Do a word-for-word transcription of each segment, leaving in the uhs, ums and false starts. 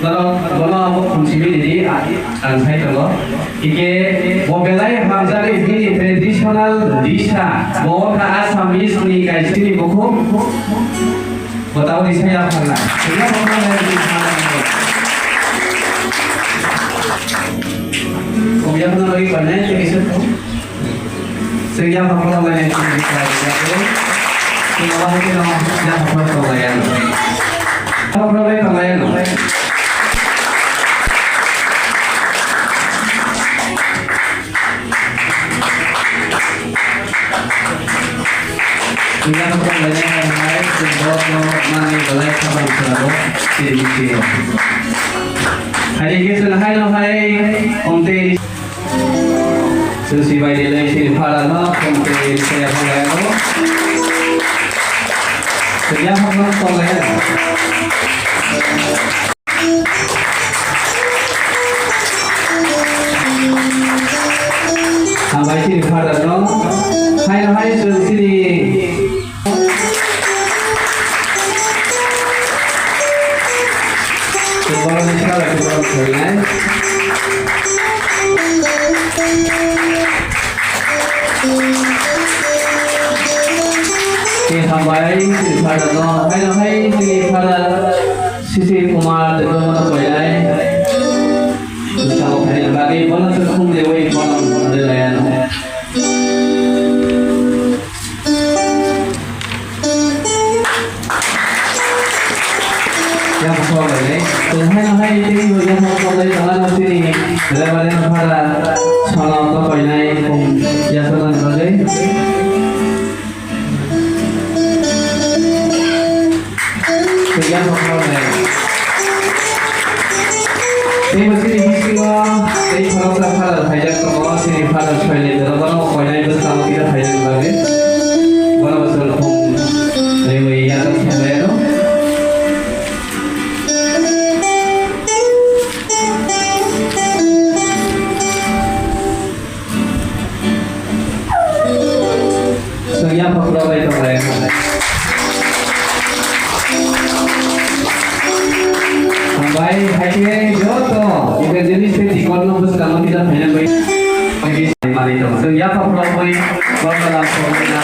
Bono abo khumsimi nini ang sai tongo. Hingke bo belai hamjagwi bini traditional disa, bo wngkha Assamese ni kaisini bukhuk. Bo taboni sai yapharna. Chwngya phano nai tini phano. Chwngya phano nai tini phano. Chwng yapha phano lai nai chwng bikha ya. Chwng abo hai kheno yapha phano tong lai ya. Yapha phano lai tong lai ya no. Chwng yapha phano lai nai hai chwng borok no manwi belai khabang khlabo chini bisingo. Hai khe chwng hai no hai omtwi. Chwng sibai ni lai sini phara no, chwng twi saya phara no. Saya phara no tong lai no. Hambai sini phara no. Hai no hai chwng sini. Chwng borokni sara chwng borok khlainai. Tei hambai chini father no, haino hai chini father Sisi Kumar Debbarma no koinai. Bwskango phaina bagwi bono chwng khum deui bono rwlaiano. Yang kosong ini, tunai nahai ini yang kosong dari tangan sini, lebar yang pada sana apa kau ini, ya sana lagi. Yang kosong ini. Tei bo chini bisingo tei khoroksa father phaijak tongo, chini father soilendra bono koinai bwskango kisa phaijak bagwi. Bono bo chwng khum rewi yathar khlaio. Chwng yaphak rwlai tonglai. Hambai, hai khe joto evangelist tei deacon no bwskango kisa phaina bai. Mani tong. Chwng yaphak rwlai, borok lam rwlai na.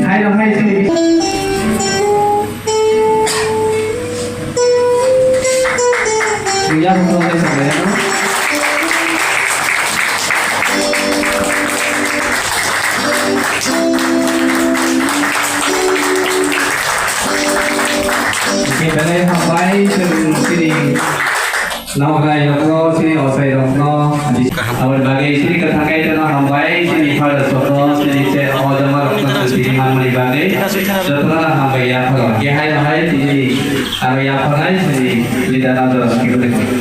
Hai rok hai sini. Yang rok hai sini. Oke, belai hambai chwng chini. Nokrai rokno, chini ochai rokno, aboni bagwi chini kwthang kaitorno hambai, chini fathers rokno, chini che ojama rokno chwng tini manmani bagwi jotono hambai yapharo. Kehai bahai tini aro yapharnai chini leader Nazar Kibrikno.